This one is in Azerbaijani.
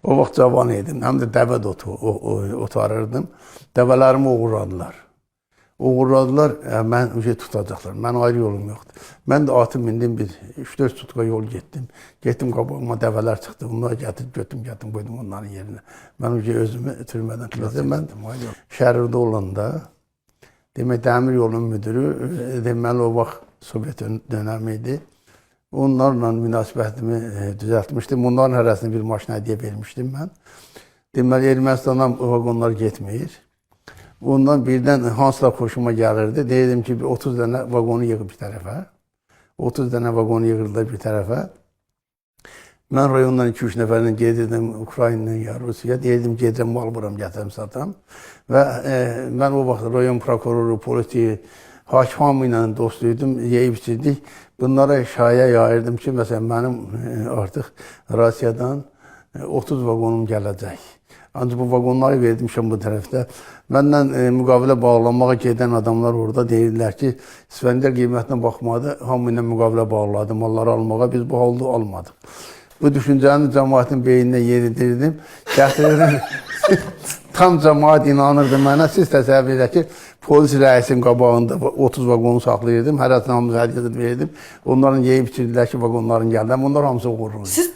O vaxt cavan idim, həm də dəvə də otarırdım. Dəvələrimi oğurladılar. Oğurladılar, mən uje tutacaqlar. Mən ayrı yolum yoxdur. Mən də atı mindim, bir 3-4 sutka yol getdim. Getdim, qabağıma dəvələr çıxdı. Onları gətirib götürdüm, gətirdim, qoydum onların yerinə. Mən uje özümü türmədən xilas etdim. Mən Şərurda olanda, demək, dəmir yolunun müdürü, deməli o vaxt Sovet dönəmi idi. Onlarla münasibətimi düzəltmişdim. Onların hərəsini bir maşın hədiyyə vermişdim mən. Deməli, Ermənistandan vaqonlar getmir. Ondan birdən hansılar xoşuma gəlirdi. Deyirdim ki, bir 30 dənə vaqonu yığıb bir tərəfə. 30 dənə vaqonu yığırdılar bir tərəfə. Mən rayondan 2-3 nəfərlə gedirdim Ukraynaya ya Rusiyaya. Deyirdim, gedirəm, mal vuram, gətirəm, satam. Və mən o vaxt rayon prokuroru, polisi, hakim hamı ilə dost idim, yeyib içirdik. Bunlara şayə yayırdım ki, məsələn, mənim artıq Rusiyadan 30 vaqonum gələcək. Ancaq bu vaqonları vermişəm bu tərəfdə. Məndən müqavilə bağlamağa gedən adamlar orada deyirdilər ki, İsfəndiyar qiymətinə baxmadı, hamı ilə müqavilə bağladı, malları almağa, biz bu halda almadıq. Bu düşüncəni cəmaətin beyninə yeridirdim, gətirirdim. Tam cəmaət inanırdı mənə. Siz təsəvvür edin ki, polis rəisin qabağında 30 vaqonu saxlayırdım. Hərəsinin hamısı hədiyyə verirdim. Onların yeyib içirdilər ki, vaqonların gəldi. Onlar hamısı oğurludur. Siz